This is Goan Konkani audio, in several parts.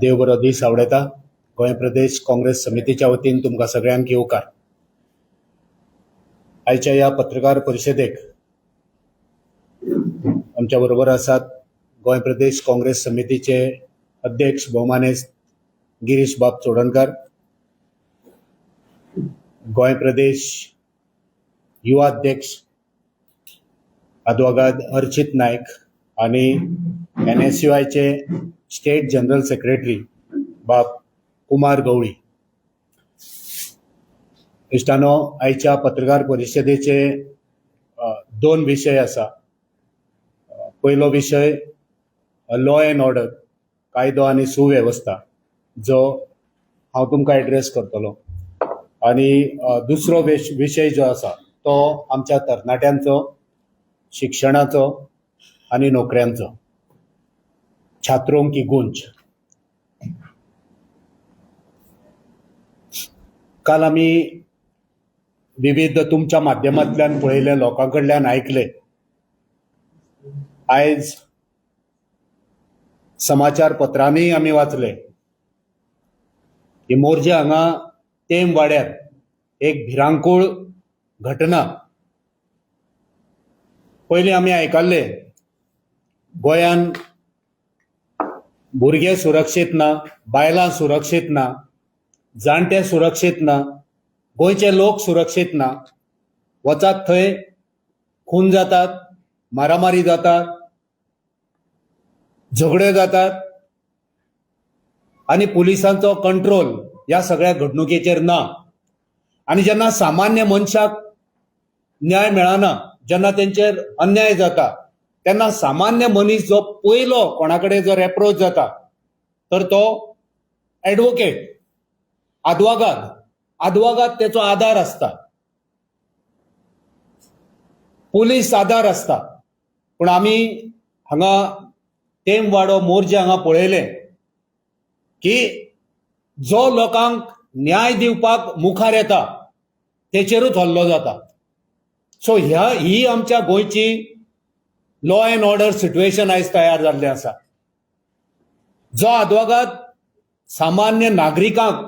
देव बरो दीस आवडयता. गोंय प्रदेश काँग्रेस समितीच्या वतीन तुमकां सगळ्यांक येवकार. आयच्या ह्या पत्रकार परिशदेक आमच्या बरोबर आसात गोंय प्रदेश काँग्रेस समितीचे अध्यक्ष भोवमानेस्त गिरीश बाब चोडणकर, गोंय प्रदेश युवा अध्यक्ष आदवोगाद अर्चित नायक आनी एनएसयूआयचे स्टेट जनरल सेक्रेटरी बाब कुमार गवळी. इश्टानो, आयच्या पत्रकार परिशदेचे दोन विशय आसा. पयलो विशय लॉ एन्ड ऑर्डर, कायदो आनी सुवेवस्था, जो हांव तुमकां एड्रेस करतलो, आनी दुसरो विशय जो आसा तो आमच्या तरणाट्यांचो, शिक्षणाचो आनी नोकऱ्यांचो, छात्रों की गुंज. काल आमी विविध तुमच्या माध्यमांतल्यान पळयले, लोकां कडल्यान आयकले. आयज समाचार पत्रांनीय आमी वाचले की मोरजे हांगा तेम वाड्यार एक भिरांकूळ घटना. पयलीं आमी आयकल्ले गोंयान भुरगे सुरक्षीत ना, बायलां सुरक्षीत ना, जाणटे सुरक्षीत ना, गोंयचे लोक सुरक्षीत ना. वचात थंय खून जातात, मारामारी जातात, झगड्यो जातात आनी पुलिसांचो कंट्रोल ह्या सगळ्या घडणुकेचेर ना. आनी जेन्ना सामान्य मनशाक न्याय मेळना, जेन्ना तेंचेर अन्याय जाता, तेन्ना सामान्य मनीस जो पयलो कोणा कडेन जर एप्रोच जाता तर तो एडवोकेट, आदवोगाद. आदवोगाद तेचो आदार आसता, पुलीस आदार आसता. पूण आमी हांगा तेमवाडो मोरजे हांगा पळयलें की जो लोकांक न्याय दिवपाक मुखार येता तेचेरूच हल्लो जाता. सो ही आमच्या गोंयची लॉ एन्ड ऑर्डर सिट्युएशन आयज तयार जाल्लें आसा. जो आदवोगाद सामान्य नागरिकांक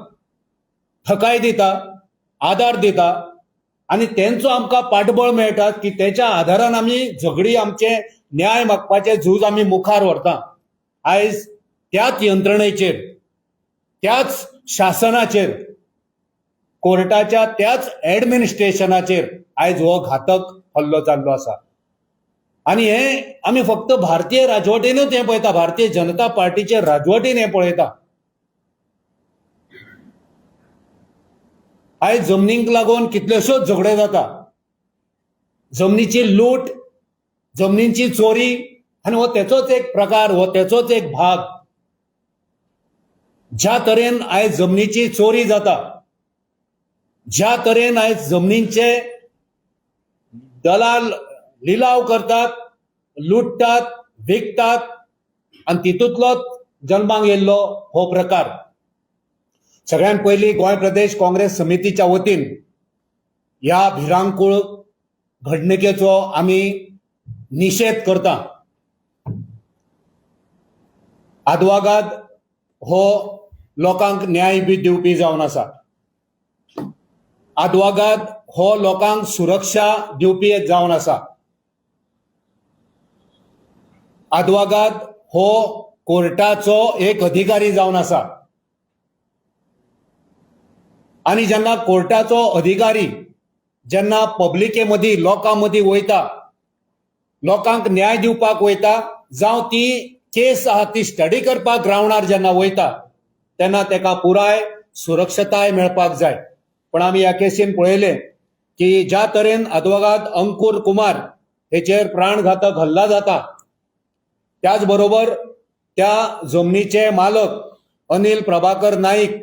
थकाय दिता, आदार दिता आनी तेंचो आमकां पाठबळ मेळटा की तेच्या आदारान आमी झगडी, आमचे न्याय मागपाचें झूज आमी मुखार व्हरता. आयज त्याच यंत्रणेचेर, त्याच शासनाचेर, कोर्टाच्या त्याच एडमिनिस्ट्रेशनाचेर आयज हो घातक हल्लो जाल्लो आसा. आनी हें आमी फक्त भारतीय राजवटीनूच हें पळयता, भारतीय जनता पार्टीचे राजवटीन हें पळयता. आयज जमनीक लागून कितल्योश्योच झगड्यो जाता, जमनीची लूट, जमनीची चोरी, आनी हो तेचोच एक प्रकार, हो तेचोच एक भाग. ज्या तरेन आयज जमनीची चोरी जाता, ज्या तरेन आयज जमनींचे दलाल लिलाव करतात, लुटतात, विकतात आनी तितूंतलोच जल्माक येयल्लो हो प्रकार. सगळ्यात पयलीं गोंय प्रदेश काँग्रेस समितीच्या वतीन ह्या भिरांकूळ घडणुकेचो आमी निशेध करता. आदवोगाद हो लोकांक न्याय बी दिवपी जावन आसा. आदवोगाद हो लोकांक सुरक्षा दिवपी जावन आसा. आदवोगाद हो कोर्टाचो एक अधिकारी जावन आसा. आनी जेन्ना कोर्टाचो अधिकारी जेन्ना पब्लिके मदीं, लोकां मदीं वयता, लोकांक न्याय दिवपाक वयता, जावं ती केस आहा ती स्टडी करपाक ग्रावंडार जेन्ना वयता तेन्ना तेका पुराय सुरक्षताय मेळपाक जाय. पण आमी ह्या केसीन पळयलें की ज्या तरेन आदवोगाद अंकूर कुमार हेचेर प्राणघातक हल्ला जाता, त्याच बरोबर त्या जमनीचे मालक अनिल प्रभाकर नाईक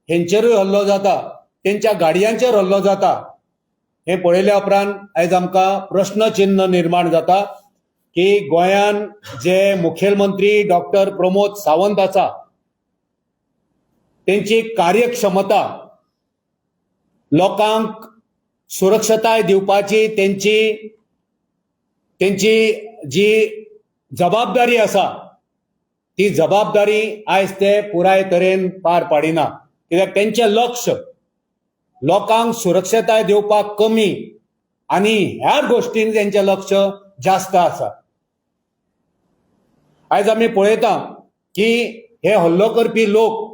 हेंचेरूय हल्लो जाता, तेंच्या गाडयांचेर हल्लो जाता. हें पळयल्या उपरांत आयज आमकां प्रश्नचिन्ह निर्माण जाता की गोंयान जे मुखेलमंत्री डॉक्टर प्रमोद सावंत आसा तेंची कार्यक्षमता, लोकांक सुरक्षताय दिवपाची तेंची जी जबाबदारी आसा ती जबाबदारी आयज ते पुराय तरेन पार पाडिना, कित्याक तेंचें लक्ष लोकांक सुरक्षताय दिवपाक कमी आनी ह्या गोश्टीन तेंचें लक्ष जास्त आसा. आयज आमी पळयता की हे हल्लो करपी लोक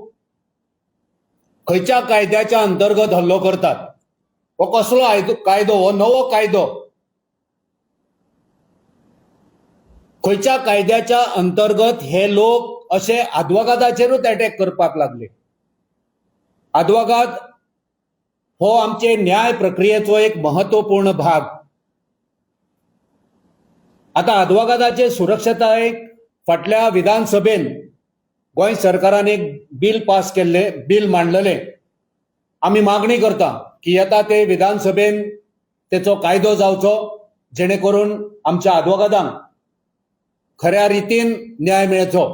खंयच्या कायद्याच्या अंतर्गत हल्लो करतात. हो कसलो कायदो? हो नवो कायदो. खंयच्या कायद्याच्या अंतर्गत हे लोक अशे आदवोगादाचेरूच अटॅक करपाक लागले? आदवोगाद हो आमचे न्याय प्रक्रियेचो एक महत्वपूर्ण भाग. आतां आदवोगादाचे सुरक्षतायेक फाटल्या विधानसभेन गोंय सरकारान एक बील पास केल्लें, बील मांडलेलें. आमी मागणी करता की येता ते विधानसभेन तेचो कायदो जावचो, जेणे करून आमच्या आदवोगादांक खऱ्या रितीन न्याय मेळचो.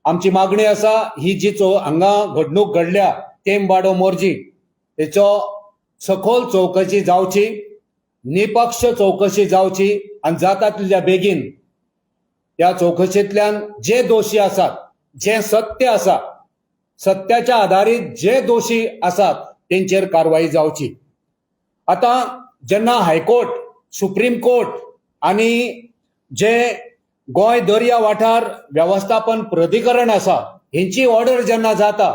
आमची मागणी आसा ही जी हांगा घडणूक घडल्या तेमवाडो मोरजी हेचो सखोल चवकशी जावची, निपक्ष चवकशी जावची आनी जाता तितल्या बेगीन ह्या चवकशेंतल्यान जे दोशी आसात, जे सत्य आसा, सत्याच्या आधारीत जे दोशी आसात तेंचेर कारवाई जावची. आतां जेन्ना हायकोर्ट, सुप्रीम कोर्ट आनी जे गोंय दर्या वाठार वेवस्थापन प्राधिकरण आसा हेंची ऑर्डर जेन्ना जाता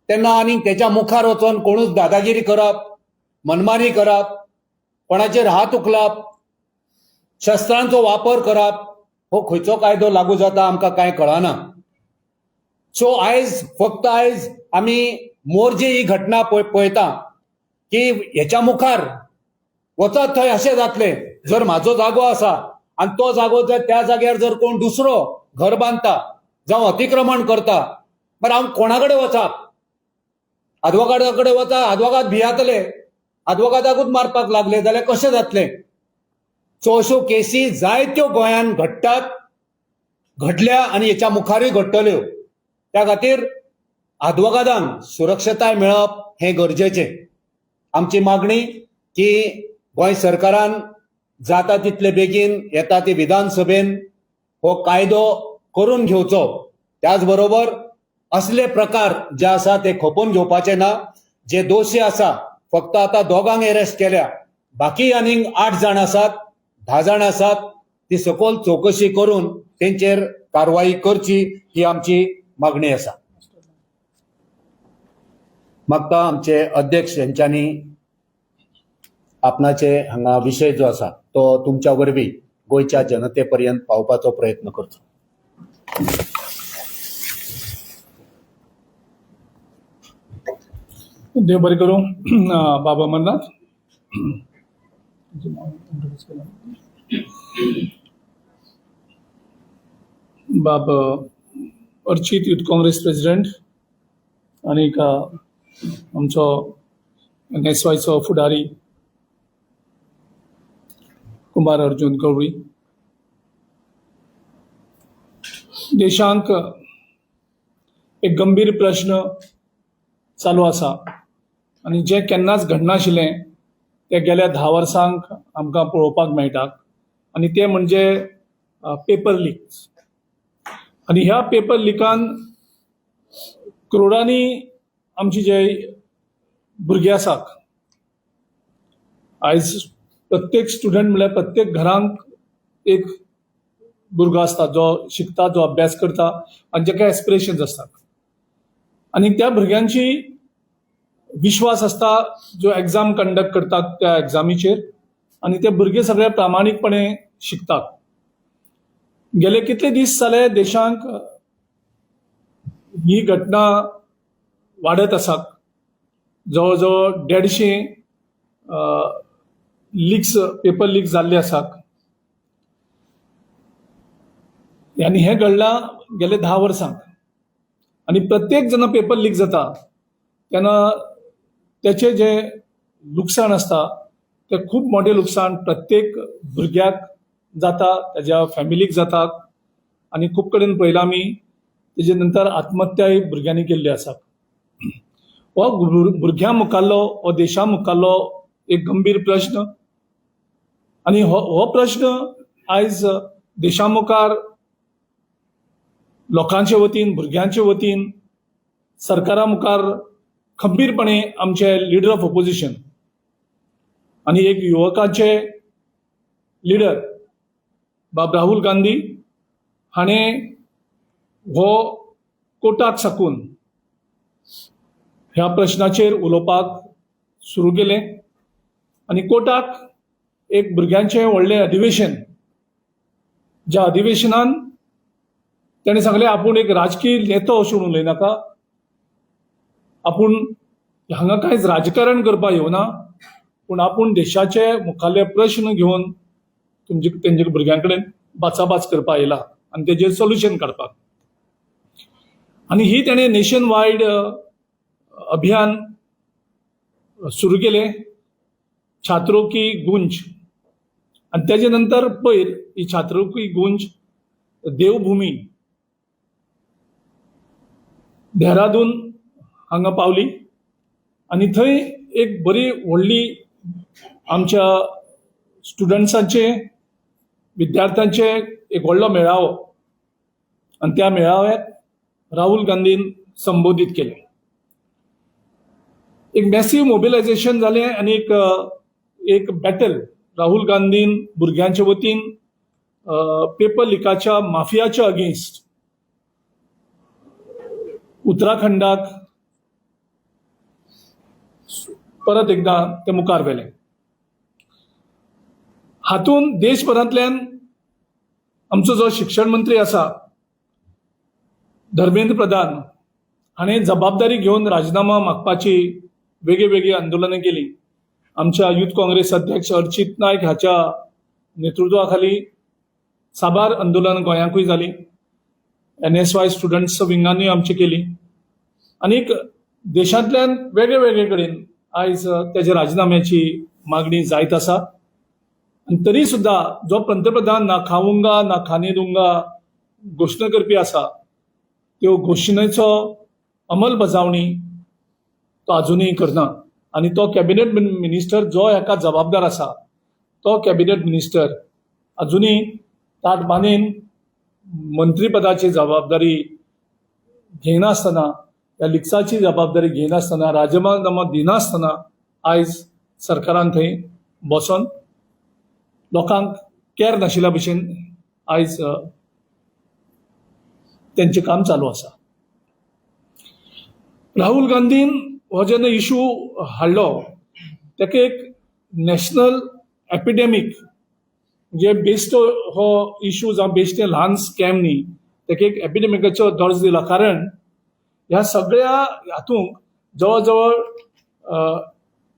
तेन्ना आनी तेच्या मुखार वचोन कोणूच दादागिरी करप, मनमानी करप, कोणाचेर हात उखलप, शस्त्रांचो वापर करप, हो खंयचो कायदो लागू जाता आमकां कांय कळना. सो आयज फक्त आयज आमी मोरजे ही घटना पळयता की हेच्या मुखार वचत थंय अशें जातलें. जर म्हाजो जागो आसा आनी तो जागो जर त्या जाग्यार जर कोण दुसरो घर बांदता जावं अतिक्रमण करता, बरें हांव कोणा कडेन वचप? आदवोगादा कडेन वता, आदवोगाद भियातले, आदवोगादाकूच मारपाक लागले जाल्यार कशें जातलें? सो अश्यो केसी जायत्यो गोंयांत घडटात, घडल्या आनी हेच्या मुखारूय घडटल्यो. त्या खातीर आदवोगादांक सुरक्षताय मेळप हें गरजेचें. आमची मागणी की गोंय सरकारान जाता तितले बेगीन येता ती विधानसभेन हो कायदो करून घेवचो. त्याच बरोबर असले प्रकार जे आसा ते खपोवन घेवपाचे ना. जे दोशी आसा, फक्त आतां दोगांक एरेस्ट केल्या, बाकी आनीक 8 जाण आसात, 10 जाण आसात, ती सखोल चवकशी करून तेंचेर कारवाई करची ही आमची मागणी आसा. म्हाका आमचे अध्यक्ष हेंच्यांनी आपणाचे हांगा विशय जो आसा तो तुमच्या वरवीं गोंयच्या जनते पर्यंत पावपाचो प्रयत्न करचो. देव बरें करूं बाबा अमरनाथ. बाब अर्चित युथ काँग्रेस प्रेसिडेंट आनीक आमचो एनएसवायचो फुडारी कुमार अर्जुन गवळी. देशांक एक गंभीर प्रश्न चालू आसा आनी जें केन्नाच घडनाशिल्लें तें गेल्या 10 वर्सांक आमकां पळोवपाक मेळटा आनी तें म्हणजे पेपर लिक्स. आनी ह्या पेपर लिकान करोडांनी आमची जे भुरगे आसात, आयज प्रत्येक स्टुडंट म्हणल्यार प्रत्येक घरांक एक भुरगो आसता जो शिकता, जो अभ्यास करता आनी जेका एस्पिरेशन्स आसतात आनी त्या भुरग्यांची विश्वास आसता जो एग्जाम कंडक्ट करतात त्या एग्जामीचेर आनी ते भुरगे सगळे प्रामाणीकपणे शिकतात. गेले कितले दीस जाले देशांक ही घटना वाडत आसा. जवळ जवळ 150 लिक्स, पेपर लीक जाल्ले आसात आनी हें घडलां गेले 10 वर्सांक. आनी प्रत्येक जेन्ना पेपर लीक जाता तेन्ना तेचें जें लुकसाण आसता तें खूब मोठें लुकसाण प्रत्येक भुरग्याक जाता, तेज्या फॅमिलीक जाता आनी खूब कडेन पळयलां आमी तेजे नंतर आत्महत्याय भुरग्यांनी केल्ली आसा. हो भुरग्यां मुखाल्लो, हो देशा मुखाल्लो एक गंभीर प्रश्न आनी हो प्रश्न आयज देशा मुखार लोकांचे वतीन, भुरग्यांचे वतीन सरकारा मुखार खंबीरपणे आमचे लिडर ऑफ ओपोजिशन आनी एक युवकाचे लिडर बाब राहुल गांधी हाणें हो कोर्टाक साकून ह्या प्रश्नाचेर उलोवपाक सुरू केलें आनी कोर्टाक एक भुरग्यांचें व्हडलें अधिवेशन, ज्या अधिवेशनान ताणें सांगलें आपूण एक राजकीय नेतो अशें म्हणून उलयनाका, आपूण हांगा कांयच राजकारण करपाक येवना, पूण आपूण देशाचे मुखाल्ले प्रश्न घेवन तुमचे तेंच्या भुरग्यां कडेन बाचाबाच करपाक येयला आनी तेजेर सोल्युशन काडपाक. आनी ही ताणें नेशन वायड अभियान सुरू केलें, छात्रों की गुंज. आनी तेजे नंतर पयर ही छात्रों की गुंज देवभुमी देहरादून हांगा पावली आनी थंय एक बरी व्हडली आमच्या स्टुडंट्सांचे, विद्यार्थ्यांचे एक व्हडलो मेळावो आनी त्या मेळाव्याक राहुल गांधीन संबोधीत केलें. एक मॅसीव मोबिलायझेशन जालें आनी एक बॅटल राहुल गांधीन भुरग्यांचे वतीन पेपर लिकाच्या माफियाच्या अगेन्स्ट उत्तराखंडाक परत एकदां ते मुखार व्हेलें. हातूंत देशभरांतल्यान आमचो जो शिक्षण मंत्री आसा धर्मेंद्र प्रधान हाणें जबाबदारी घेवन राजीनामा मागपाची वेगळी वेगळी आंदोलनां केली. आमच्या युथ काँग्रेस अध्यक्ष अर्चित नायक हाच्या नेतृत्वा खाली साबार आंदोलनां गोंयांकूय जालीं. NSY students विंगानूय आमची केली आनीक देशांतल्यान वेगळे वेगळे कडेन आयज तेज्या राजीनाम्याची मागणी जायत आसा. आनी तरी सुद्दां जो पंतप्रधान ना खाऊंगा ना खाने दूंगा घोशणा करपी आसा, त्यो घोशणेचो अंमलबजावणी तो आजुनूय करना आनी तो कॅबिनेट मिनिस्टर जो हेका जबाबदार आसा तो कॅबिनेट मिनिस्टर आजुनूय ताट बांदून मंत्रीपदाची जबाबदारी घेयनासतना, ह्या लिक्साची जबाबदारी घेयनासतना, राजीनामो दिनासतना आयज सरकारान थंय बसोन लोकांक कॅर नाशिल्ल्या भशेन आयज तेंचें काम चालू आसा. राहुल गांधीन हो जेन्ना इशू हाडलो तेका एक नॅशनल एपिडेमीक, म्हणजे बेश्टो हो इशू जावं बेश्टें ल्हान स्कॅम न्ही, तेका एक एपिडेमिकाचो दर्जो दिला. कारण ह्या सगळ्या हातूंत जवळ जवळ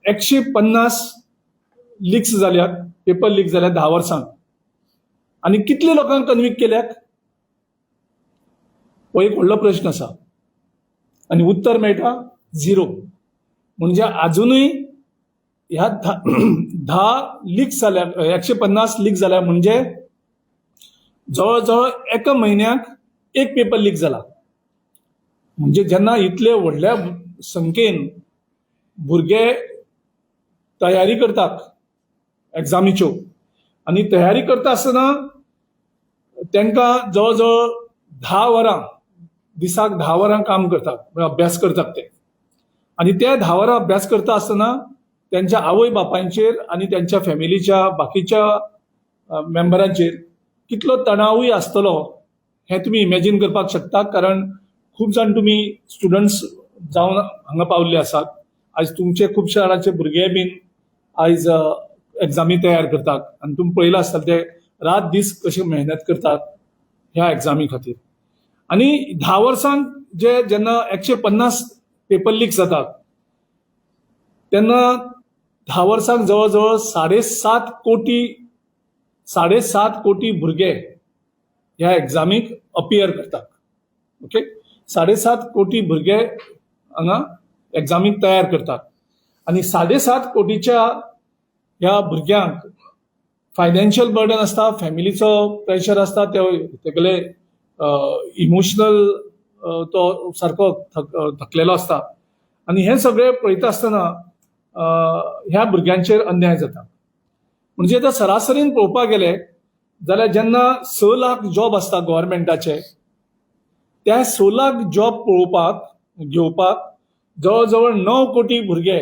150 लिक्स जाल्यात, पेपर लीक जाल्यात 10 वर्सांत आनी कितले लोकांक कन्विक्ट केल्यात हो एक व्हडलो प्रश्न आसा आनी उत्तर मेळटा झिरो. म्हणजे आजुनूय ह्या 10 लीक जाल्या, 150 लीक जाल्या, म्हणजे जवळ जवळ एका म्हयन्याक एक पेपर लीक जाला. म्हणजे जेन्ना इतले व्हडल्या संख्येन भुरगे तयारी करतात एग्जामीच्यो आनी तयारी करता आसतना तांकां जवळ जवळ 10 वरां दिसाक 10 वरां काम करतात, म्हणजे अभ्यास करतात ते, आनी ते 10 वरां अभ्यास करता आसतना त्यांच्या आवय बापायचेर आनी त्यांच्या फॅमिलीच्या बाकीच्या मेंबरांचेर कितलो तणावूय आसतलो हें तुमी इमॅजीन करपाक शकता. कारण खूब जाण तुमी स्टुडंट्स जावन हांगा पावल्ले आसात. आयज तुमचे खुबशे जाणांचे भुरगे बीन आयज एग्जामी तयार करतात आनी तुमी पळयलां आसतलें ते रात दीस कशे मेहनत करतात ह्या एग्जामी खातीर. आनी 10 वर्सांक जे जेन्ना 150 पेपर लीक जातात तेन्ना 10 वर्सांक जवळ जवळ 7.5 कोटी भुरगे ह्या एग्जामीक अपियर करतात. ओके, 7.5 कोटी भुरगे हांगा एग्जामीक तयार करतात आनी 7.5 कोटीच्या ह्या भुरग्यांक फायनान्शियल बर्डन आसता, फॅमिलीचो प्रेशर आसता, ते तेगेले इमोशनल तो सारको थकलेलो आसता आनी हें सगळें पळयता आसतना ह्या भुरग्यांचेर अन्याय जाता. म्हणजे आतां सरासरीन पळोवपाक गेले जाल्यार जेन्ना 6 लाख जॉब आसता गव्हर्मेंटाचे त्या 6 लाख जॉब पळोवपाक घेवपाक जवळ जवळ 9 कोटी भुरगे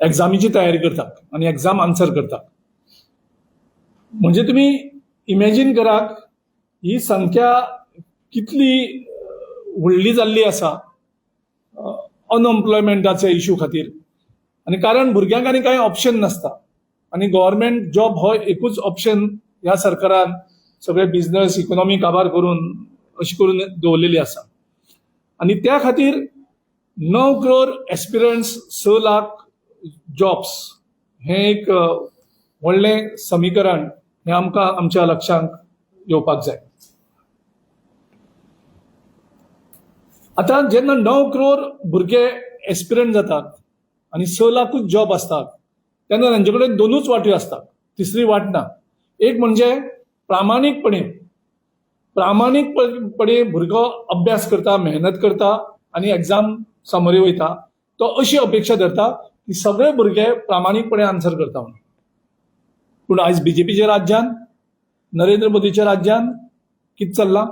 एग्जामीची तयारी करतात आनी एग्जाम आन्सर करतात. म्हणजे तुमी इमॅजीन करात ही संख्या कितली व्हडली जाल्ली आसा अनएम्प्लॉयमेंटाच्या इशू खातीर. आनी कारण भुरग्यांक आनी कांय ऑप्शन नासता आनी गव्हर्मेंट जॉब हो एकूच ऑप्शन ह्या सरकारान सगळे बिजनस इकॉनॉमी काबार करून अशी करून दवरलेली आसा. आनी त्या खातीर 9 करोड एस्पिरंट्स 6 लाख जॉब्स हें एक व्हडलें समीकरण हें आमकां आमच्या लक्षांत येवपाक जाय. आतां जेन्ना 9 करोड भुरगे एस्पिरंट जातात आनी 6 लाखूच जॉब आसतात तेन्ना तांचे कडेन दोनूच वाट्यो आसतात, तिसरी वाट ना. एक म्हणजे प्रामाणीकपणे प्रामाणीकपणे भुरगो अभ्यास करता, मेहनत करता आनी एग्जाम सामोरे वयता, तो अशी अपेक्षा धरता की सगळे भुरगे प्रामाणीकपणे आन्सर करता म्हणून. पूण आयज बीजेपीच्या राज्यान, नरेंद्र मोदीच्या राज्यान कितें चल्लां,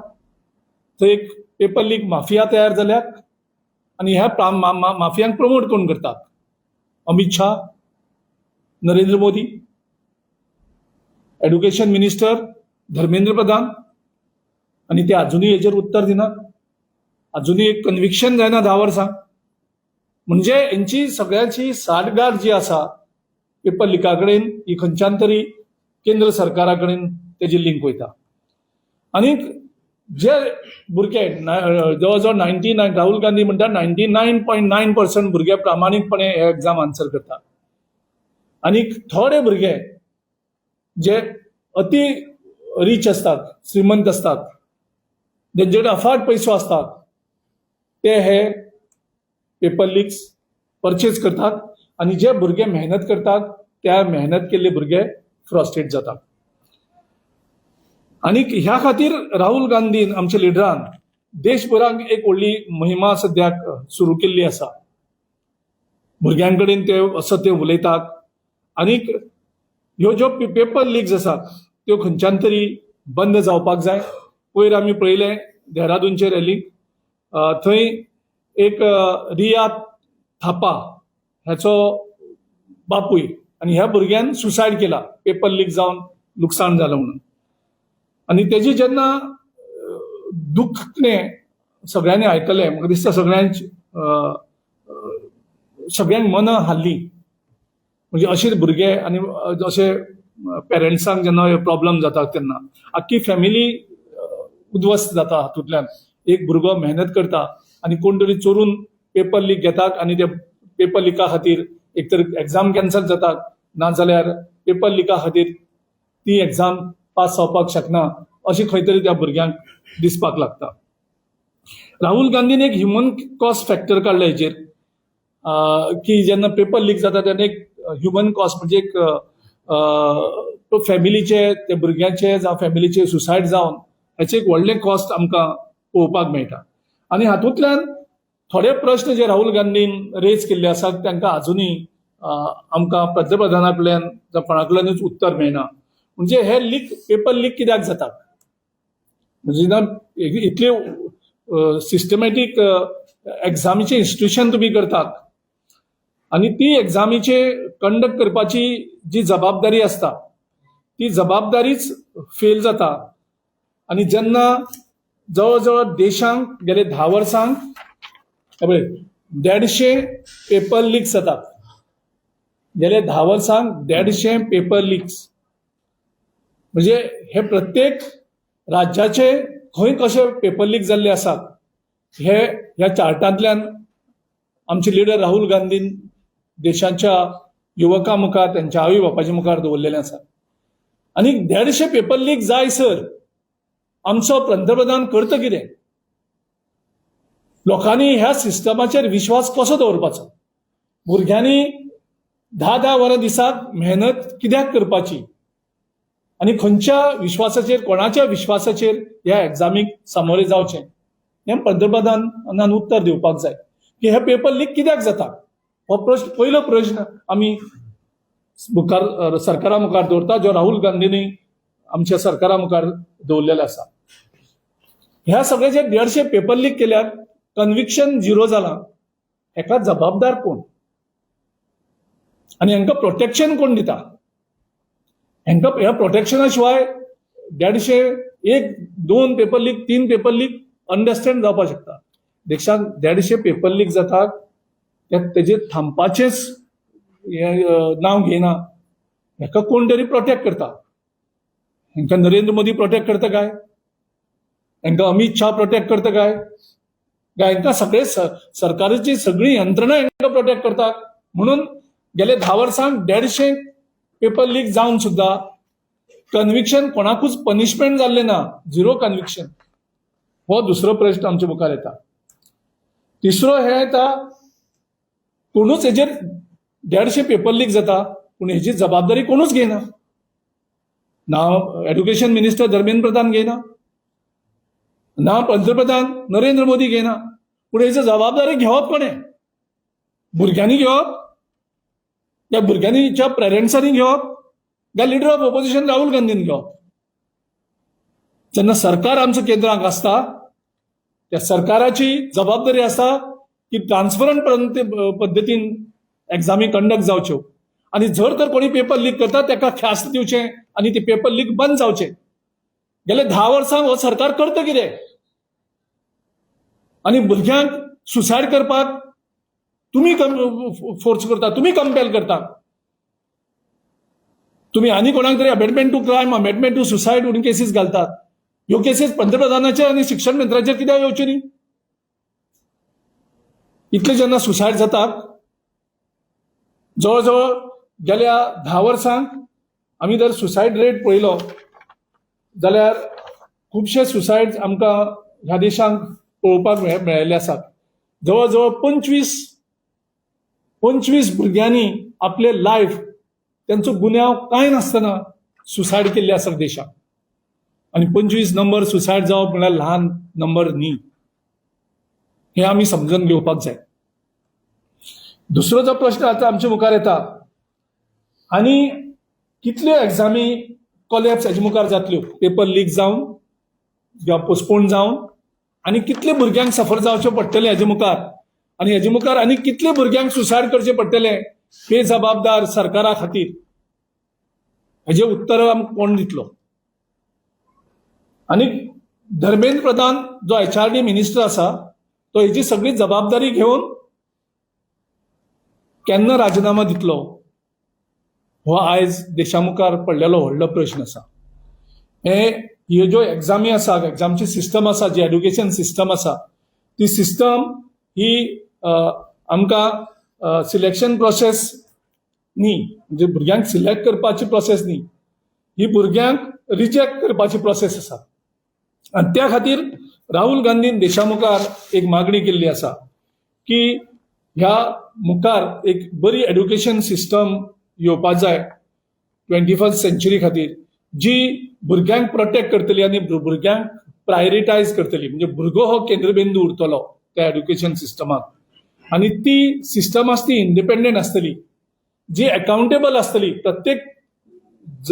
थंय एक पेपर लीक माफिया तयार जाल्यात आनी ह्या माफियांक प्रमोट कोण करतात? Amit Shah, Narendra Modi, education minister Dharmendra Pradhan. आनी ते अजुनूय हेजेर उत्तर दिनात, अजुनूय एक कन्विक्शन जायना 10 वर्सां. म्हणजे हेंची सगळ्यांची साठगांठ जी आसा पेपर लिका कडेन ही खंयच्यान तरी केंद्र सरकारा कडेन तेजी लिंक वयता. आनी जे भुरगे जवळ जवळ 99, राहुल गांधी म्हणटा 99.9% भुरगे प्रामाणीकपणे हे एग्जाम आन्सर करतात. आनी थोडे भुरगे जे अति रीच आसतात, श्रीमंत आसतात, तेंचे कडेन अफाट पयसो आसतात, ते हे पेपर लिक्स परचेज करतात आनी जे भुरगे मेहनत करतात त्या मेहनत केल्ले भुरगे फ्रस्ट्रेट जातात. आनी ह्या खातीर राहुल गांधीन, आमच्या लिडरान, देशभराक एक व्हडली मोहिमा सद्याक सुरू केल्ली आसा. भुरग्यां कडेन ते असो ते उलयतात आनीक ह्यो ज्यो पेपर लिक्स आसात त्यो खंयच्यान तरी बंद जावपाक जाय. पयर आमी पळयलें देहरादूनचे रॅलीक, थंय एक रिया थापा ह्याचो बापूय आनी ह्या भुरग्यान सुसायड केला पेपर लीक जावन लुकसाण जालां म्हणून. आनी तेजी जेन्ना दुखणें सगळ्यांनी आयकलें, म्हाका दिसता सगळ्यांक मनां हाल्लीं. म्हणजे अशे भुरगे आनी अशे पेरंट्सांक जेन्ना प्रॉब्लम जाता तेन्ना आख्खी फॅमिली उद्ध्वस्त जाता हातूंतल्यान. एक भुरगो मेहनत करता आनी कोण तरी चोरून पेपर लीक घेतात आनी ते पेपर लिका खातीर एक तर एग्जाम कॅन्सल जातात, ना जाल्यार पेपर लिका खातीर ती एग्जाम पास जावपाक शकना अशें खंय तरी त्या भुरग्यांक दिसपाक लागता. राहुल गांधीन एक ह्युमन कॉस्ट फॅक्टर काडला हेजेर, की जेन्ना पेपर लीक जाता तेन्ना एक ह्युमन कॉस्ट म्हणजे एक फॅमिलीचे, ते भुरग्यांचे जावं फॅमिलीचे सुसायड जावन हेचें एक व्हडलें कॉस्ट आमकां पळोवपाक मेळटा. आनी हातूंतल्यान थोडे प्रश्न जे राहुल गांधीन रेज केल्ले आसात तांकां आजुनूय आमकां पंतप्रधाना कडल्यान जावं कोणा कडल्यानूच उत्तर मेळना. म्हणजे हे लीक, पेपर लीक कित्याक जातात? म्हणजे ना इतले सिस्टमॅटीक एग्जामीचें इन्स्टिट्यूशन तुमी करतात आनी ती एग्जामीचे कंडक्ट करपाची जी जबाबदारी आसता ती जबाबदारीच फेल जाता. आनी जेन्ना जवळ जवळ देशांक गेले 10 वर्सांक पळय 150 पेपर लिक्स जातात, गेले 10 वर्सांक 150 पेपर लिक्स, म्हणजे हे प्रत्येक राज्याचे खंय कशे पेपर लीक जाल्ले आसात हे ह्या चार्टांतल्यान आमचे लिडर राहुल गांधीन देशाच्या युवकां मुखार, त्यांच्या आवय बापाच्या मुखार दवरलेले आसा. आनी 150 पेपर लीक जाय सर आमचो पंतप्रधान करता कितें? लोकांनी ह्या सिस्टमाचेर विश्वास कसो दवरपाचो? भुरग्यांनी 10-10 वरां दिसाक मेहनत कित्याक करपाची आनी खंयच्या विश्वासाचेर, कोणाच्या विश्वासाचेर ह्या एग्जामीक सामोरे जावचें हें पंतप्रधानान उत्तर दिवपाक जाय की हे पेपर लीक कित्याक जाता. हो प्रश्न, पयलो प्रश्न आमी मुखार सरकारा मुखार दवरता, जो राहुल गांधींनी आमच्या सरकारा मुखार दवरलेलो आसा. ह्या सगळे जे 150 पेपर लीक केल्यात, कन्विक्शन झिरो जाला, हेका जबाबदार कोण आनी हांकां प्रोटेक्शन कोण दिता? हांकां ह्या प्रोटेक्शना शिवाय 150 1 2 paper leak 3 paper leak understand जावपाक शकता. देशांत 150 पेपर लीक जातात तेजेर थांबपाचेंच हें नांव घेयना. हेका कोण तरी प्रोटेक्ट करता. हांकां नरेंद्र मोदी प्रोटेक्ट करता काय? हांकां अमीत शाह प्रोटेक्ट करता काय? काय हांकां सगळे सरकाराची सगळी यंत्रणा हांकां प्रोटेक्ट करतात? म्हणून गेले 10 वर्सांक 150 पेपर लीक जावन सुद्दां कन्विक्शन कोणाकूच पनिशमेंट जाल्लें ना, झिरो कन्विक्शन. हो दुसरो प्रश्न आमच्या मुखार येता. तिसरो हे येता, कोणूच हेजेर 150 पेपर लीक जाता पूण हेजी जबाबदारी कोणूच घेयना. ना एड्युकेशन मिनिस्टर धर्मेंद्र प्रधान घेयना, ना पंतप्रधान नरेंद्र मोदी घेयना. पूण हेची जबाबदारी घेवप कोणें? भुरग्यांनी घेवप, त्या भुरग्यांनीच्या पेरंट्सांनी घेवप, काय लिडर ऑफ ऑपोजिशन राहुल गांधीन घेवप? जेन्ना सरकार आमचं केंद्राक आसता त्या सरकाराची जबाबदारी आसता की ट्रान्सपरंट पद्दतीन एग्जामी कंडक्ट जावच्यो आनी जर तर कोणी पेपर लीक करता ताका ख्यास्त दिवचें आनी ती पेपर लीक बंद जावचें. गेले 10 वर्सां हो सरकार करता कितें? आनी भुरग्यांक सुसायड करपाक तुमी फोर्स करता, तुमी कंपेल करता. तुमी आनी कोणाक तरी abetment to crime, abetment to suicide म्हणून केसीस घालतात. ह्यो केसीस पंतप्रधानाचेर आनी शिक्षण मंत्र्याचेर कित्याक येवच्यो न्ही? इतले जेन्ना सुसायड जातात, जवळ जवळ गेल्या 10 वर्सांक आमी जर सुसायड रेट पळयलो जाल्यार खुबशे सुसायड आमकां ह्या देशांत पळोवपाक मेळिल्ले आसात. जवळ जवळ 25 भुरग्यांनी आपले लायफ तेंचो गुन्यांव कांय नासतना सुसायड केल्ले आसा देशाक. आनी 25 नंबर सुसायड जावप म्हळ्यार ल्हान नंबर न्ही, हें आमी समजून घेवपाक जाय. दुसरो जो प्रश्न आतां आमच्या मुखार येता, आनी कितल्यो एग्जामी कोलॅप्स हेजे मुखार जातल्यो, पेपर लीक जावन किंवा पोस्टपोन जावन, आनी कितले भुरग्यांक सफर जावचें पडटलें हेजे मुखार, आनी हेजे मुखार आनी कितले भुरग्यांक सुसायड करचें पडटलें बेजबाबदार सरकारा खातीर, हेजें उत्तर आमकां कोण दितलो? आनी धर्मेंद्र प्रधान जो HRD minister आसा तो हेजी सगळी जबाबदारी घेवन केन्ना राजिनामा दितलो, हो आयज देशा मुखार पडलेलो व्हडलो प्रश्न आसा. हे ह्यो ज्यो एग्जामी आसा, एग्जामची सिस्टम आसा, जी एड्युकेशन सिस्टम आसा, ती सिस्टम ही आमकां सिलेक्शन प्रोसेस न्ही, म्हणजे भुरग्यांक सिलेक्ट करपाची प्रोसेस न्ही, ही भुरग्यांक रिजेक्ट करपाची प्रोसेस आसा. आनी त्या खातीर राहुल गांधीन देशा मुखार एक मागणी केल्ली आसा की ह्या मुखार एक बरी एड्युकेशन सिस्टम येवपा जाय 21st century खातीर, जी भुरग्यांक प्रोटेक्ट करतली आनी भुरग्यांक प्रायोरिटायज करतली. म्हणजे भुरगो हो केंद्रबिंदू उरतलो त्या एड्युकेशन सिस्टमाक, आनी ती सिस्टम आसा ती इंडिपेंडंट आसतली, जी अकाउंटेबल आसतली. प्रत्येक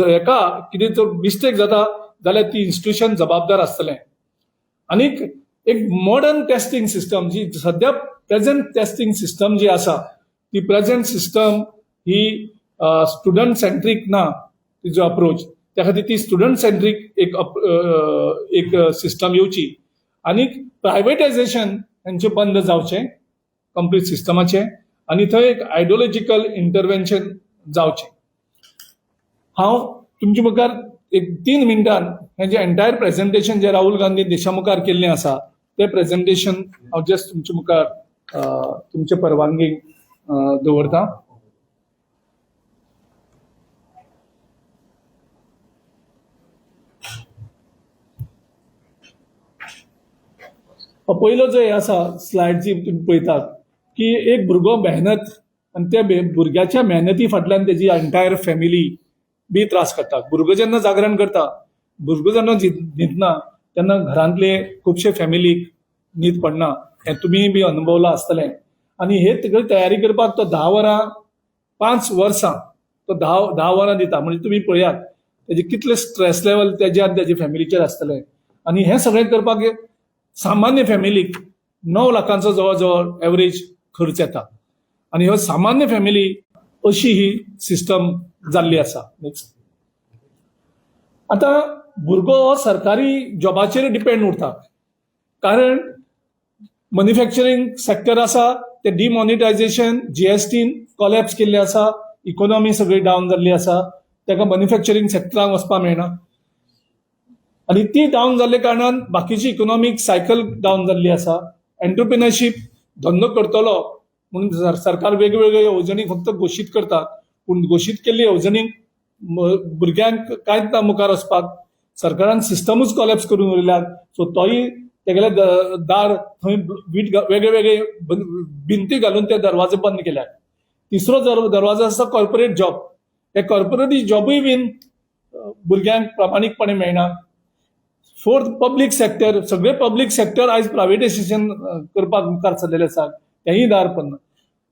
एका कितें जर मिस्टेक जाता जाल्यार ती इन्स्टिट्यूशन जबाबदार आसतलें. आनीक एक मॉडर्न टेस्टिंग सिस्टम, जी सद्या प्रेजेंट टेस्टिंग सिस्टम जी आसा ती प्रेजेंट सिस्टम ही स्टुडंट सेंट्रीक ना तिजो अप्रोच, त्या खातीर ती स्टुडंट सेंट्रीक एक सिस्टम येवची. आनीक प्रायवेटायजेशन हेंचें बंद जावचें कंप्लीट सिस्टमाचें, आनी थंय एक आयडियोलॉजिकल इंटरवेन्शन जावचें. हांव तुमचे मुखार एक 3 मिनटान हें जें एंटायर प्रेजेंटेशन जें राहुल गांधी देशा मुखार केल्लें आसा तें प्रेजेंटेशन हांव जस्ट तुमचे मुखार तुमचे परवानगी दवरता. पयलो जो हे आसा स्लायड जी तुमी पळयतात की एक भुरगो मेहनत, आनी त्या भुरग्याच्या मेहनती फाटल्यान तेजी एंटायर फॅमिली बी त्रास काडटा. भुरगो जेन्ना जागरण करता, भुरगो जेन्ना न्हिदना तेन्ना घरांतले खुबशे फॅमिलीक न्हीद पडना, हें तुमी बी अनुभवलां आसतलें. आनी हे सगळी तयारी करपाक तो 10 वरां 5 वर्सां तो 10 वरां दिता. म्हणजे तुमी पळयात तेजे कितले स्ट्रेस लेवल तेज्या आनी तेजे फॅमिलीचेर आसतलें. आनी हें सगळें करपाक सामान्य फॅमिलीक 9 लाखांचो जवळ जवळ एवरेज खर्च येता आनी ह्यो सामान्य फॅमिली अशी ही सिस्टम जाल्ली आसा. नेक्स्ट. आतां भुरगो हो सरकारी जॉबाचेर डिपेंड उरता, कारण मॅन्युफॅक्चरींग सेक्टर आसा ते डिमॉनिटायझेशन, जीएसटीन कॉलॅप्स केल्ले आसा, इकोनॉमी सगळी डावन जाल्ली आसा, ताका मॅन्युफॅक्चरींग सेक्टराक वचपाक मेळना आनी ती डावन जाल्ले कारणान बाकीची इकोनॉमीक सायकल डावन जाल्ली आसा. एंटरप्रिनरशीप, धंदो करतलो म्हणून सरकार वेगवेगळ्यो येवजणी फक्त घोशीत करता, पूण घोशीत केल्ली येवजणीक भुरग्यांक कांयच ना मुखार वचपाक. सरकारान सिस्टमूच कॉलॅप्स करून उरयल्यात. सो तोय तेगेले दार थंय वीट वेगळे वेगळे भिंती घालून ते दरवाजे बंद केल्यात. तिसरो दरवाजो आसा कॉर्पोरेट जॉब. हे कॉर्पोरेट जॉबूय बीन भुरग्यांक प्रामाणीकपणे मेळना. Fourth, public sector. सगळे पब्लीक सेक्टर आयज प्रायवेटायझेशन करपाक मुखार सरलेले आसात, तेंय दार बंद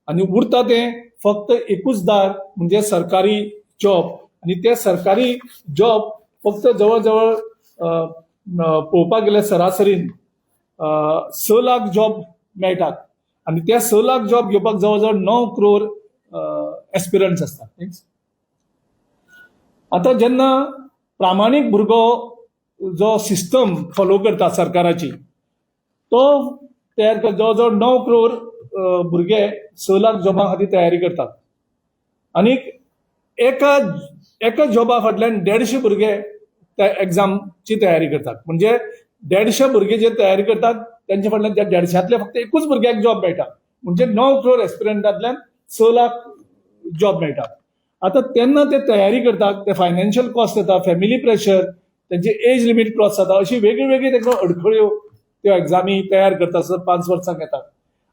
आनी उरता तें फक्त एकूच दार, म्हणजे सरकारी जॉब. आनी ते सरकारी जॉब फक्त जवळ जवळ पळोवपाक गेल्यार सरासरीन 6 लाख जॉब मेळटात आनी ते 6 लाख जॉब घेवपाक जवळ जवळ 9 क्रोर एस्पिरंट्स आसतात. आतां जेन्ना प्रामाणीक भुरगो जो सिस्टम फॉलो करता सरकाराची, तो तयार कर जवळ जवळ 9 क्रोर भुरगे 6 लाख जॉबा खातीर तयारी करतात आनी एका एका जॉबा फाटल्यान 150 भुरगे त्या एग्जामची तयारी करतात. म्हणजे 150 भुरगे जे तयारी करतात त्यांच्या फाटल्यान त्या 150तले फक्त एकूच भुरग्याक जॉब मेळटा, म्हणजे 9 क्रोर एस्पिरंटांतल्यान 6 लाख जॉब मेळटा. आतां तेन्ना ते तयारी करतात, ते फायनान्शियल कॉस्ट येता, फॅमिली प्रेशर, त्यांची एज लिमीट क्रॉस जाता, अशी वेगळी वेगळी तांकां अडखळ्यो त्यो एग्जामी तयार करता आसतना 5 वर्सांक येतात.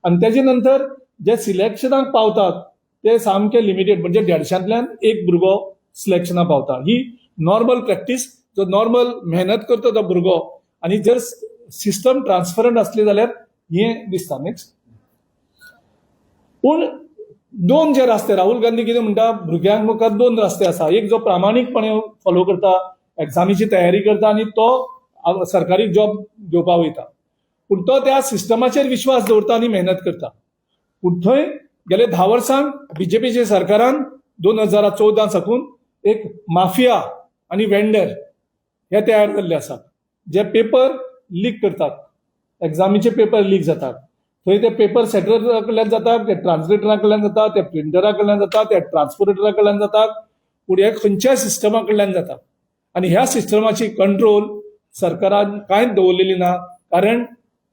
आनी तेजे नंतर जे सिलेक्शनाक पावतात ते सामके लिमिटेड, म्हणजे 150तल्यान एक भुरगो सिलेक्शनाक पावता. ही नॉर्मल प्रॅक्टीस, जो नॉर्मल मेहनत करता तो भुरगो, आनी जर सिस्टम ट्रान्सपरंट आसली जाल्यार हें दिसता. नेक्स्ट. पूण दोन जे रस्ते, राहुल गांधी कितें म्हणटा, भुरग्यांक मुखार दोन रस्ते आसा. एक जो प्रामाणीकपणे फॉलो करता, एग्जामीची तयारी करता आनी तो सरकारी जॉब घेवपाक वयता, पूण तो त्या सिस्टमाचेर विश्वास दवरता आनी मेहनत करता. पूण थंय गेले 10 वर्सांक बीजेपीच्या सरकारान 2014 साकून एक माफिया आनी वेंडर हे तयार जाल्ले आसात, जे पेपर लीक करतात, एग्जामीचे पेपर लीक जातात. थंय ते पेपर सेटरा कडल्यान जाता, ते ट्रान्सलेटरा कडल्यान जाता, ते प्रिंटरा कडल्यान जाता, ते ट्रान्सपोर्टरा कडल्यान जाता, पूण हे खंयच्याय सिस्टमा कडल्यान जाता. आनी ह्या सिस्टमाची कंट्रोल सरकारान कांयच दवरलेली ना, कारण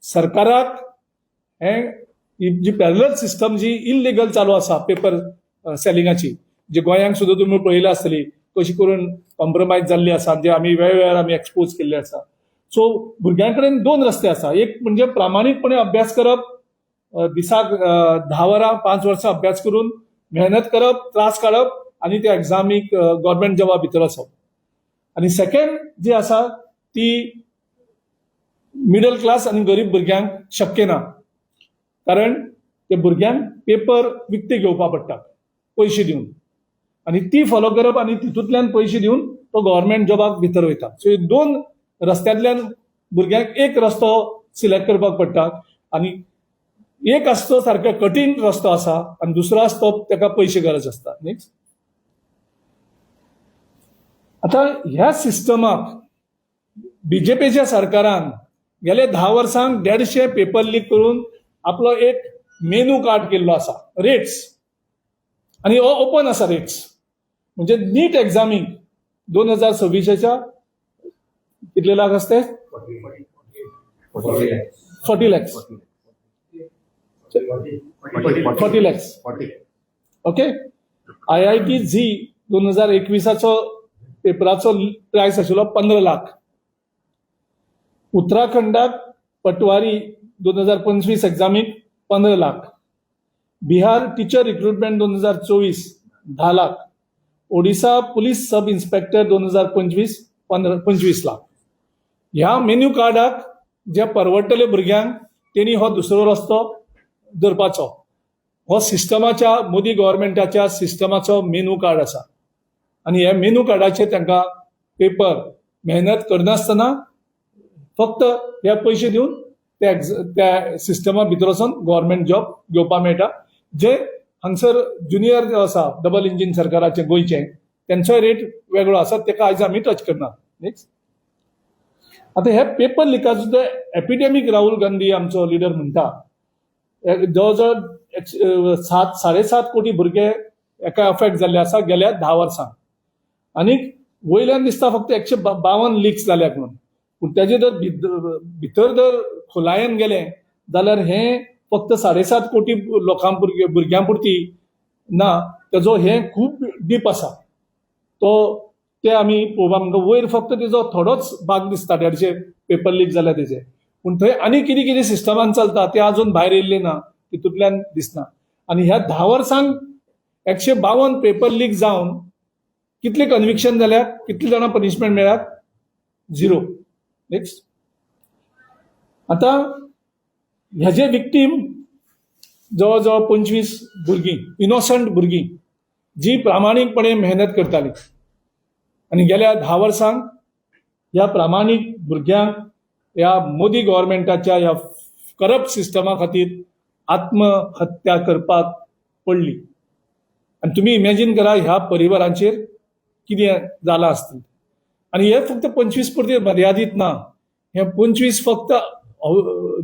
सरकाराक हें ही जी पॅरलल सिस्टम जी इल्लिगल चालू आसा पेपर सेलिंगाची, जी गोंयांक सुद्दां तुमी पळयल्या आसतली कशी करून कॉम्प्रोमायज जाल्ली आसा, जे आमी वेळवेळार आमी एक्सपोज केल्ले आसा. सो भुरग्यां कडेन दोन रस्ते आसा. एक म्हणजे प्रामाणीकपणे अभ्यास करप, दिसाक 10 वरां 5 वर्सां अभ्यास करून मेहनत करप, त्रास काडप आनी त्या एग्जामीक गव्हर्मेंट जॉबा भितर वचप. आनी सेकंड जी आसा ती मिडल क्लास आनी गरीब भुरग्यांक शक्य ना, कारण ते भुरग्यांक पेपर विकते घेवपा पडटा पयशे दिवन, आनी ती फॉलो करप आनी तितूंतल्यान पयशे दिवन तो गव्हर्मेंट जॉबाक भितर वयता. सो हे दोन रस्त्यांतल्यान भुरग्यांक एक रस्तो सिलेक्ट करपाक पडटा आनी एक आसतो सारको कठीण रस्तो आसा आनी दुसरो आसतो ताका पयशे गरज आसता. नेक्स्ट. आतां ह्या सिस्टमाक बीजेपीच्या सरकारान गेले 10 वर्सांक 150 पेपर लीक करून आपलो एक मेनू कार्ड केल्लो आसा, रेट्स, आनी हो ओपन आसा रेट्स. म्हणजे नीट एग्जामीक 2026च्या कितले लाख आसते? 40 lakhs, 40 lakhs. Okay. IIT JEE 2021चो पेपराचो प्रायस आशिल्लो 15 लाख. उत्तराखंडाक पटवारी 2025 एग्जामीक 15 lakh. Bihar teacher recruitment 2024 10 lakh. Odisha police sub inspector 2025 15, 25 lakh. ह्या मेन्यू कार्डाक जे परवडटले भुरग्यांक तेणी हो दुसरो रस्तो धरपाचो. हो सिस्टमाच्या, मोदी गव्हर्मेंटाच्या सिस्टमाचो मेनू कार्ड आसा आनी ह्या मेनू कार्डाचेर तांकां पेपर मेहनत करनासतना फक्त हे पयशे दिवन त्या सिस्टमा भितर वचोन गव्हर्मेंट जॉब घेवपाक मेळटा. जे हांगसर ज्युनियर जे आसा डबल इंजीन सरकाराचें गोंयचें, तेंचोय रेट वेगळो आसा, तेका आयज आमी टच करना. नेक्स्ट. आतां हे पेपर लिकाचो जो एपिडेमीक राहुल गांधी आमचो लिडर म्हणटा, जवळ जवळ 7-7.5 कोटी भुरगे हेका अफेक्ट जाल्ले आसा गेल्या 10 वर्सांक. आनी वयल्यान दिसता फक्त 152 लिक्स जाल्यात म्हणून, पूण तेजे जर भितर जर खोलायेन गेले जाल्यार हें फक्त 7.5 कोटी लोकां भुरग्यां पुरती ना, तेजो हें खूब डीप आसा. तो ते आमी पळोवपाक म्हणटा, वयर फक्त तेजो थोडोच भाग दिसता, 150 पेपर लीक जाल्या तेजे, पूण थंय आनी कितें कितें सिस्टमान चलता तें अजून भायर येयल्लें ना, तितूंतल्यान दिसना. आनी ह्या 10 वर्सांक 152 पेपर लीक जावन कितले कन्विक्शन जाल्यात, कितले जाणां पनिशमेंट मेळ्ळ्यात? झिरो. नेक्स्ट. आतां हेजे विक्टीम जवळ जवळ 25 भुरगीं, इनोसंट भुरगीं जी प्रामाणीकपणे मेहनत करताली, आनी गेल्या 10 वर्सांक ह्या प्रामाणीक भुरग्यांक ह्या मोदी गव्हर्मेंटाच्या ह्या करप्ट सिस्टमा खातीर आत्महत्या करपाक पडली. आनी तुमी इमॅजीन करा ह्या परिवारांचेर कितें जालां आसतलें. आनी हे फक्त 25 पुरते मर्यादीत ना, हे 25 फक्त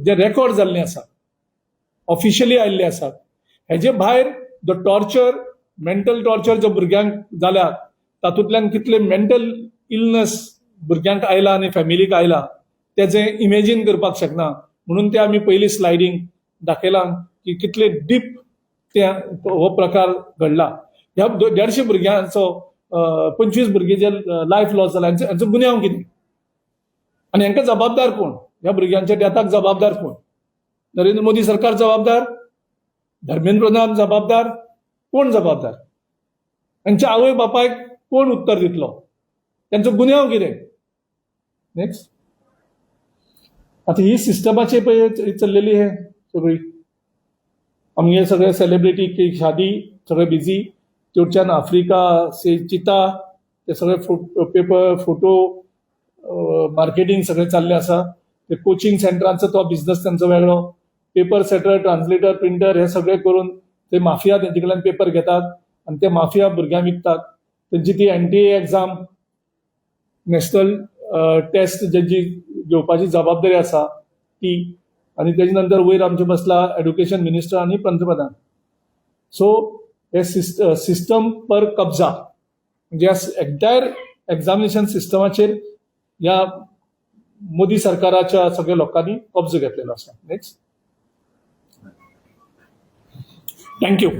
जे रेकॉर्ड जाल्ले आसा, ऑफिशियली आयिल्ले आसात. हेजे भायर the torture, mental torture जो भुरग्यांक जाल्या, तातूंतल्यान कितले मेंटल इलनस भुरग्यांक आयला आनी फॅमिलीक आयला तेजें इमेजीन करपाक शकना. म्हणून ते आमी पयली स्लायडींग दाखयलां की कितले डीप ते हो प्रकार घडला. ह्या 150 भुरग्यांचो, 25 भुरगे जे लायफ लॉस जाला, हांचो गुन्यांव कितें आनी हांकां जबाबदार कोण? ह्या भुरग्यांच्या डेथाक जबाबदार कोण? नरेंद्र मोदी सरकार जबाबदार? धर्मेंद्र प्रधान जबाबदार? कोण जबाबदार? तांच्या आवय बापायक कोण उत्तर दितलो? त्यांचो गुन्यांव कितें? नेक्स्ट. आता ही सिस्टमाची पळय चल्लेली हे सगळी, आमगे सगळे सेलिब्रिटी की शादी, सगळे बिझी. तेवच्यान आफ्रिका से चिता, ते सगळे पेपर फोटो मार्केटिंग सगळें चाललें आसा. ते कोचिंग सेंटरांचो तो बिझनस तेंचो वेगळो, पेपर सेटर, ट्रान्सलेटर, प्रिंटर, हे सगळे करून ते माफिया तेंचे कडल्यान पेपर घेतात आनी ते माफिया भुरग्यांक विकतात. तेंची ती एनटीए एक्झाम, नॅशनल टेस्ट जेची घेवपाची जबाबदारी आसा ती, आनी तेजे नंतर वयर आमचे बसला एड्युकेशन मिनिस्टर आनी पंतप्रधान. सो हे सिस्टम पर कब्जा, म्हणजे एंटायर एग्जामिनेशन सिस्टमाचेर ह्या मोदी सरकाराच्या सगळ्या लोकांनी कब्जो घेतलेलो आसा. Next. Thank you.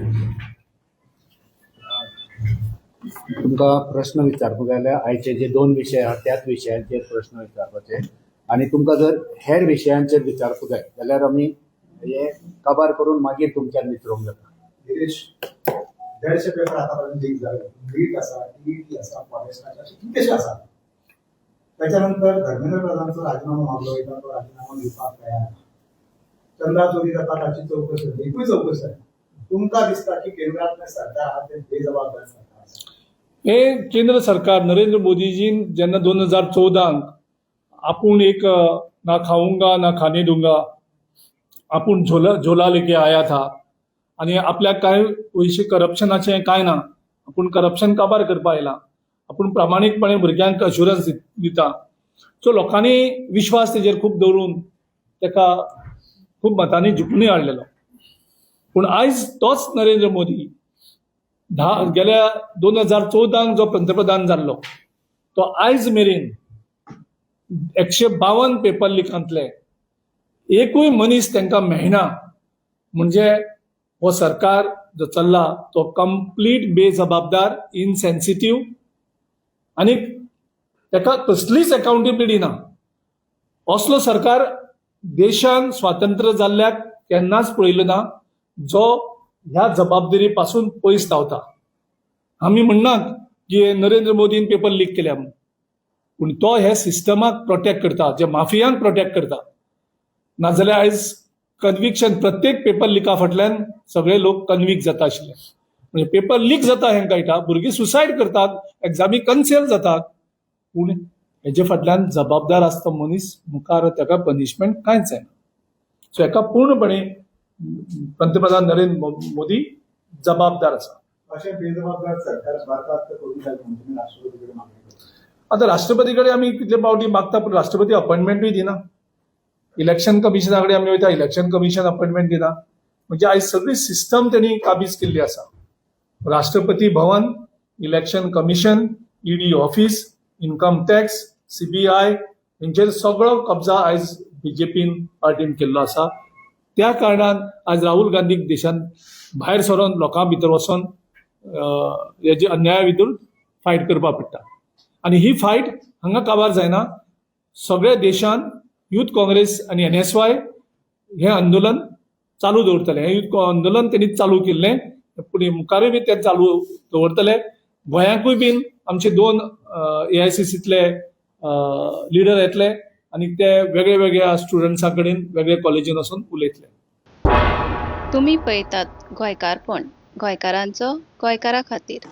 तुमकां प्रश्न विचारपाक जाल्यार आयचे जे दोन विशय आहात त्याच विशयांचेर प्रश्न विचारपाचे, आनी तुमकां जर हेर विशयांचेर विचारपाक जाय जाल्यार आमी हे काबार करून मागीर तुमच्यान विचारूंक जाता. गिरीश, 150 पेपर आतापर्यंत लीक झाले. नीट आसा, टीईटी आसा, फॉरेस्टाचे, अशे कितलेशे आसा. त्याच्यानंतर धर्मेंद्र प्रधानचो राजीनामो मागलो वयता, तो राजीनामो दिवपाक तयार ना. चंदा चोरी जाता ताची चवकशी जाता, एकूय चवकशी जायना. तुमकां दिसता की केंद्रांतलें सरकार आहा तें बेजबाबदार सरकार आसा? हे केंद्र सरकार नरेंद्र मोदीजीन जेन्ना 2014त आपूण एक ना खाऊंगा ना खाने दूंगा, आपूण झोला झोला लेके आया था आनी आपल्याक कांय पयशे करप्शनाचें कांय ना, आपूण करप्शन काबार करपा आयला, आपूण प्रामाणीकपणे भुरग्यांक अश्युरन्स दिता, सो लोकांनी विश्वास तेजेर खूब दवरून तेका खूब मतांनी जिखूनय हाडलेलो. पूण आयज तोच नरेंद्र मोदी गेल्या 2014 जो पंतप्रधान जाल्लो तो आयज मेरेन 152 पेपर लिकांतले एकूय मनीस तांकां मेळना. म्हणजे हो सरकार जो चल्ला तो कंप्लीट बेजबाबदार, इनसेन्सिटीव आनी ताका कसलीच अकाउंटेबिलिटी ना. असलो सरकार देशान स्वातंत्र्य जाल्ल्याक केन्नाच पळयलो ना, जो ह्या जबाबदारी पासून पयस धांवता. आमी म्हणनात की नरेंद्र मोदीन पेपर लीक केल्या म्हणून, पूण तो हे सिस्टमाक प्रोटेक्ट करता, जे माफियांक प्रोटेक्ट करता. नाजाल्यार आयज कन्विक्शन प्रत्येक पेपर लिका फाटल्यान सगळे लोक कन्विक्ट जाता आशिल्ले. म्हणजे पेपर लीक जाता हें कळटा, भुरगीं सुसायड करतात, एग्जामी कन्सेल जातात, पूण हेजे फाटल्यान जबाबदार आसता मनीस मुखार ताका पनिशमेंट कांयच जायना. सो हेका पूर्णपणे पंतप्रधान नरेंद्र मोदी जबाबदार आसा. अशें बेजबाबदार सरकार बरखास्त करूंक जाय म्हणून तुमी राष्ट्रपती कडेन मागणी करता. आतां राष्ट्रपती कडेन आमी कितले पावटी मागता, पूण राष्ट्रपती अपॉयंटमेंटूय दिना. इलेक्शन कमिशना कडेन आमी वयता, इलेक्शन कमिशन अपॉयंटमेंट दिना. म्हणजे आयज सगळी सिस्टम तेणी काबीज केल्ली आसा. Rashtrapati Bhavan, election commission, ED office, income tax, CBI हेंचेर सगळो कब्जा आयज बीजेपीन पार्टीन केल्लो आसा. त्या कारणान आज राहुल गांधीक देशांत भायर सरोन लोकां भितर वचोन हेजे अन्याया विरुद्ध फायट करपाक पडटा. आनी ही फायट हांगा काबार जायना. सगळ्या देशांत युथ काँग्रेस आनी एनएसवाय हें आंदोलन चालू दवरतले. हें युथ आंदोलन तेणी चालू केल्लें, पूण मुखारूय बी तें चालू दवरतले. गोंयांकूय बीन आमचे 2 एआयसीसींतले लिडर येतले आनी ते वेगळे वेगळ्या स्टुडंट्सां कडेन वेगळे कॉलेजीन वचून उलयतले. तुमी पळयतात गोंयकारपण, गोंयकारांचो गोंयकारा खातीर.